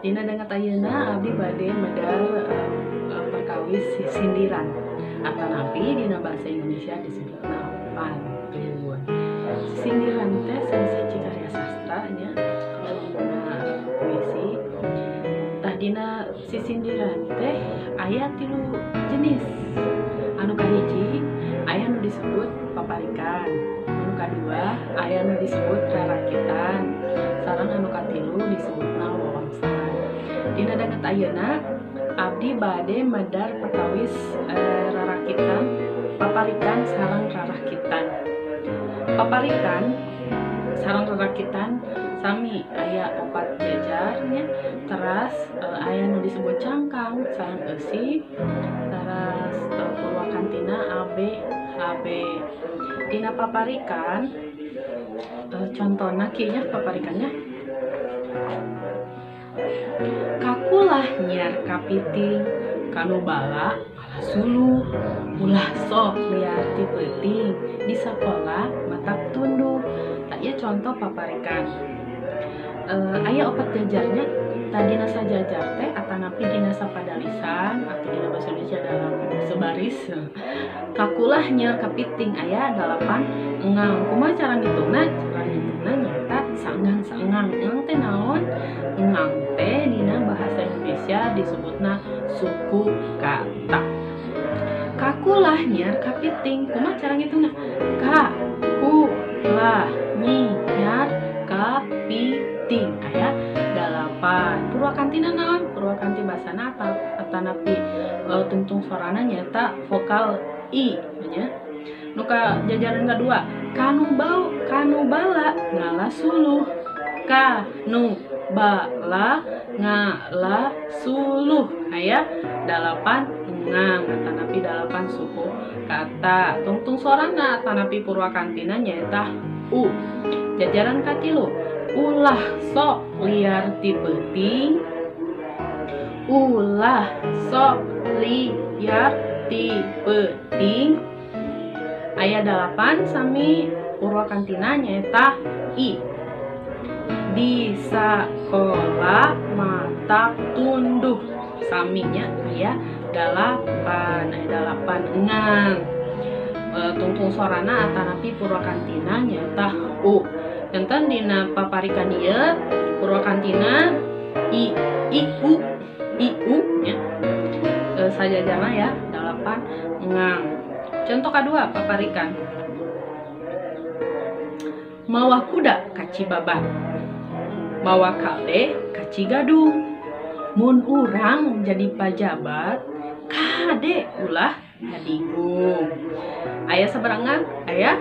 Dina danget ayeuna abdi bade medar perkawis sindiran atanapi dina bahasa Indonesia disebutna pantun. Sindiran teh salah sahiji karya sastra nya, kelompokna puisi. Tah, dina sisindiran teh aya tilu jenis. Anu kahiji aya nu disebut paparikan, anu kadua aya nu disebut rarakitan, sareng anu katilu disebutna wawasan. Dina danget ayeuna abdi bade medar perkawis rarakitan, paparikan sareng rarakitan. Paparikan sareng rarakitan sami aya opat jajarnya. Teras aya nu disebut cangkang sareng eusi, teras purwakantina A B H B. Dina paparikan contona kieu nya paparikannya: Kakulah nyiar kapiting, kanu bala ngala suluh, ulah sok liar ti peuting, di sakola matak tunduh. Tah, ieu contoh paparikan. Aya opat jajarnya. Tadina sajajar teh atanapi dina sapadalisan atau dina bahasa Indonesia dalam sebaris. Kakulah nyiar kapiting aya 8 engang. Kumaha cara ngitungna? Cara ngitungna nyaeta saengang saengang. Engang teh naon? Engang teh dina bahasa Indonesia disebutna suku kata. Kakulah nyiar kapiting, kumaha cara ngitungna? Ka ku lah nyiar kapiting aya 8. Purwakantina naon? Purwakanti basana atanapi tungtung sorana nyaeta vokal i nya. Nu ka jajaran kadua, kanu bau kanu bala ngala suluh, kanu bala ngala suluh aya 8 engang atanapi 8 suku kata. Tungtung sorana atanapi purwakantina nyaeta u. Jajaran katilu, ulah sok liar ti peuting, ulah sok liar ti peuting aya 8 sami purwakantina nyaeta i. Di sakola matak tunduh saminya aya 8, aya 8 engang. Tungtung sorana atanapi purwakantina nyaeta u. Janten dina paparikan ieu purwakantina i, i u, i u nya. Sajajarna ya 8 engang. Contoh kedua paparikan: Mawa kuda ka Cibabat, mawa kale ka Cigadung, mun urang jadi pajabat kade ulah adigung. Aya sabaraha? Aya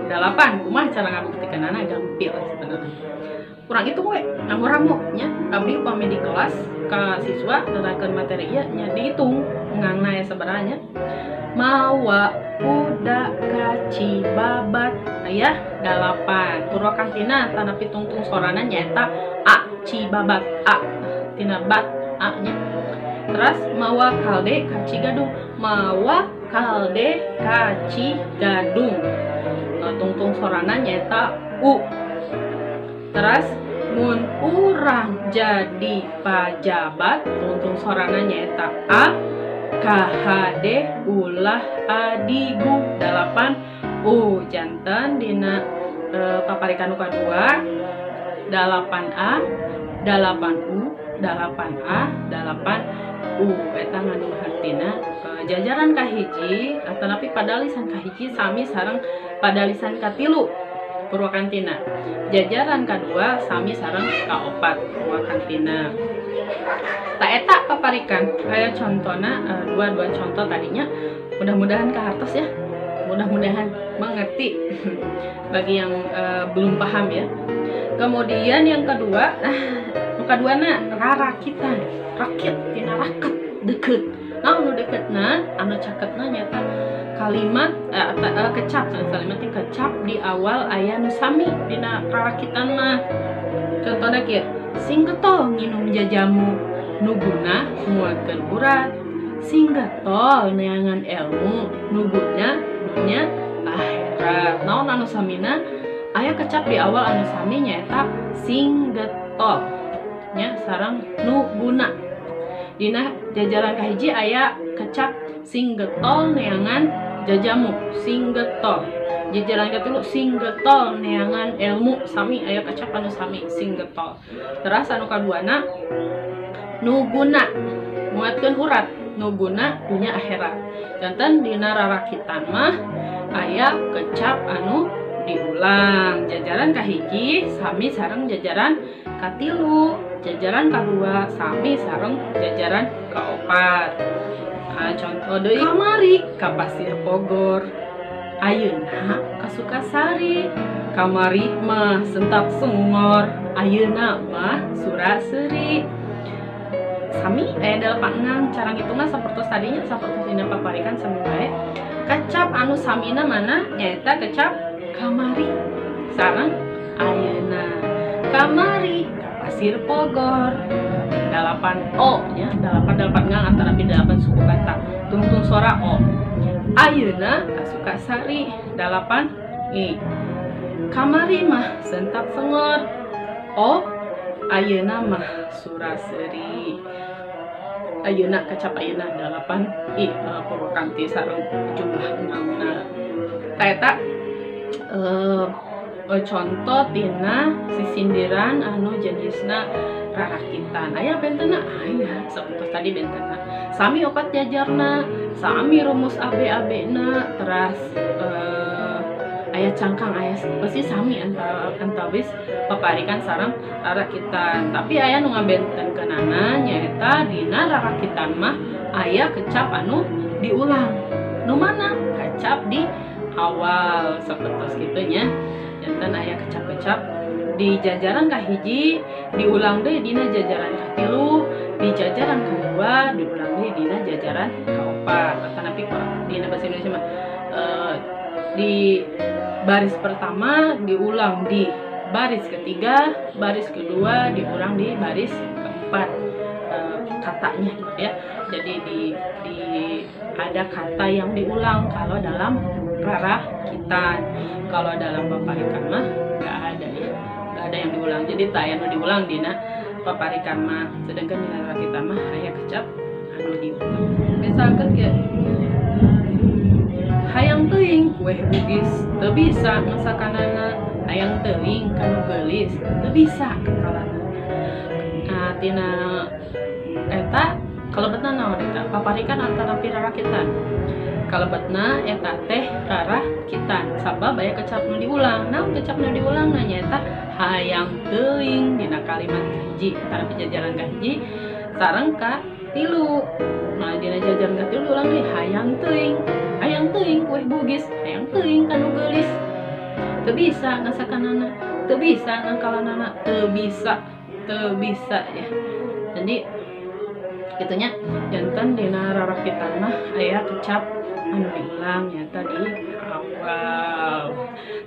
8. Kumaha cara ngabuktikanana? Gampil sebenarnya. Kurang itu we nganggo nya. Abdi upami di kelas ka siswa nerangkeun materi ieu nya dihitung engangna aya sabaraha nya. Mawa kuda ka Cibabat aya 8. Purwakantina tanapi tungtung sorana nyaeta a, Cibabat a tina bat a nya. Terus mawa kalde ka Cigadung, mawa kalde ka Cigadung tungtung sorana nyaeta u. Terus mun urang jadi pajabat tungtung sorana nyaeta a, KHD ulah adigu 8 u. Janten dina paparikan nu kadua 8 a, 8 u, 8 a, 8 u. Eta ngandung hartina jajaran kahiji atanapi padalisan kahiji sami sareng padalisan katilu purwakantina. Jajaran kadua sami sareng kaopat purwakantina. Tah, eta paparikan. Aya contona dua-dua contoh tadinya. Mudah-mudahan kahartos ya, mudah-mudahan mengerti bagi yang belum paham ya. Kemudian yang kedua, nah, nu kaduana rarakitan. Rakit tina raket, deket. Nah, anu deketna, anu caketna nyaeta kalimat kecap, kalimatnya kecap di awal aya nu sami dina rarakitan mah. Contohnya kieu: Sing getol nginum jajamu nu guna nguatkeun urat, sing getol neangan ilmu nu guna dunya akhirat. Naon anu samina? Aya kecap di awal anu sami nyaeta sing getol. nya sareng nu guna. Dina jajaran kahiji aya kecap sing getol neangan jajamu, sing getol. Jajaran katilu sing getol neangan ilmu, sami aya kecap anu sami sing getol. Teras anu kaduana nu guna nguatkeun urat, nu guna dunya akhirat. Janten dina rarakitan mah aya kecap anu diulang. Jajaran kahiji sami sareng jajaran katilu, jajaran kadua sami sareng jajaran kaopat. Nah, contoh deui kamari ka Pasir Bogor, ayeuna ka Sukasari. Kamari mah sentak sengor, ayeuna mah sura-seri. Sami aya 8 engang, cara ngitungna sapertos tadinya, sapertos dina paparikan sami bae. Kecap anu samina mana nyaeta kecap kamari sareng ayeuna. Kamari ka Pasir Bogor 8 o nya, 8 8 engang antara 8 suku kata tungtung sora o. Ayeuna ka Sukasari 8 i. Kamari mah sentak sengor o, ayeuna mah sura-seri. Ayeuna kecap ayeuna 8 i purwakanti sareng jumlah engangna. Eta contoh tina sisindiran anu jenisna rarakitan. Aya bentena, aya sapertos tadi bentena. Sami opat jajarna, sami rumus AB-AB na, teras aya cangkang, aya pasti sami antawis paparikan sareng rarakitan. Tapi aya nu ngabentenkeunana nyaeta dina rarakitan mah aya kecap anu diulang. Nu mana? Kecap di awal sapertos kitu nya. Janten aya kecap-kecap di jajaran kahiji diulang deui dina jajaran katilu, di jajaran kedua diulang deui dina jajaran kaopat. Atanapi dina bahasa Indonesia mah di baris pertama diulang di baris ketiga, baris kedua diulang di baris keempat katanya gitu ya. Jadi di ada kata yang diulang kalau dalam rarakitan. Kalau dalam paparikan mah nggak ada ya, nggak ada yang diulang. Jadi tak anu diulang dina paparikan mah, sedangkan dina rarakitan mah aya kecap anu diulang. Misalkan kayak hayang teuing kue bugis teu bisa masakanana, hayang teuing kanu geulis teu bisa kakalana. Nah, tina eta kalebetna naon eta paparikan antara rarakitan. Kalebetna eta teh rarakitan sabab aya kecap nu diulang. Naon kecap nu diulang na nyaeta hayang teuing dina kalimat kahiji, antara jajaran kahiji sareng ka tilu. Nah, dina jajaran ka tilu diulang deui hayang teuing, hayang teuing kue bugis, hayang teuing kanu geulis teu bisa ngasakanana, teu bisa ngangkalanana, teu bisa, teu bisa ya. Jadi gitunya janten dina rarakitan mah aya kecap anu diulang nyata di awal.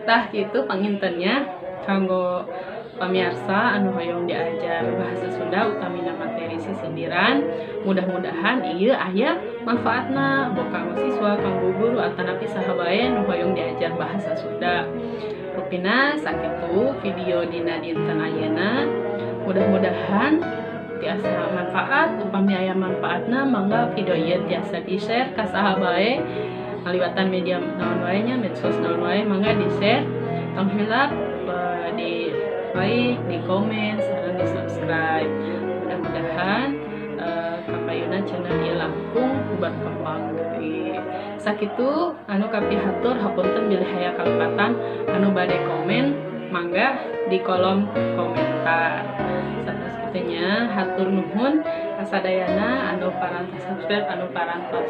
Tah kitu pangintennya kanggo pamiarsa anu hoyong diajar bahasa Sunda utamina materi sisindiran. Mudah-mudahan ieu aya manfaatna boh kanggo siswa, kanggo guru atanapi saha bae nu hoyong diajar bahasa Sunda. Rupina sakitu video dina dinten ayeuna. Mudah-mudahan tiasa manfaat. Upami aya manfaatna mangga video ieu tiasa di-share ka saha bae ngaliwatan media naon wae nya, medsos naon wae mangga di-share. Tong hilap di like, di komen, sareng di subscribe. Mudah-mudahan kapayuna channel ieu langkung berkembang deui. Sakitu anu kapihatur, hapunten bilih aya kalepatan. Anu bade komen mangga di kolom komentar. Satos kitunya hatur nuhun kasadayana anu parantos subscribe, anu parantos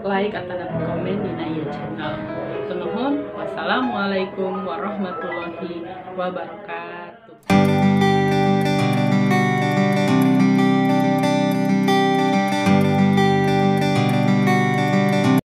like atau komen dina ieu channel. Hatur nuhun. Wassalamualaikum warahmatullahi wabarakatuh.